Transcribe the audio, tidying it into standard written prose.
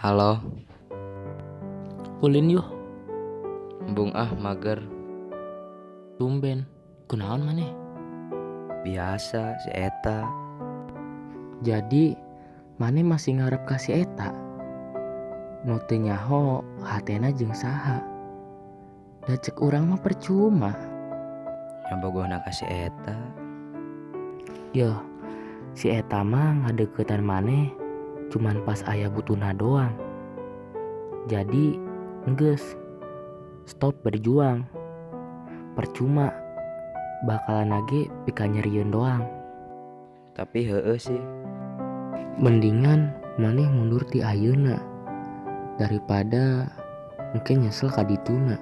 Halo. Ulin yuk. Embung ah, mager. Tumben. Kunaon maneh? Biasa, si eta. Jadi maneh masih ngarep ka si eta? Nu teu nyaho hatena jeung saha. Da cek urang mah percuma. Nya bogohna ka si eta. Yoh, si eta mah ngadeukeutan maneh cuman pas aya butuhna doang. Jadi enggeus, stop berjuang. Percuma, bakalan ge pikanyerieun doang. Tapi heueuh sih. Mendingan maneh mundur ti ayeuna daripada engke nyesel ka dituna.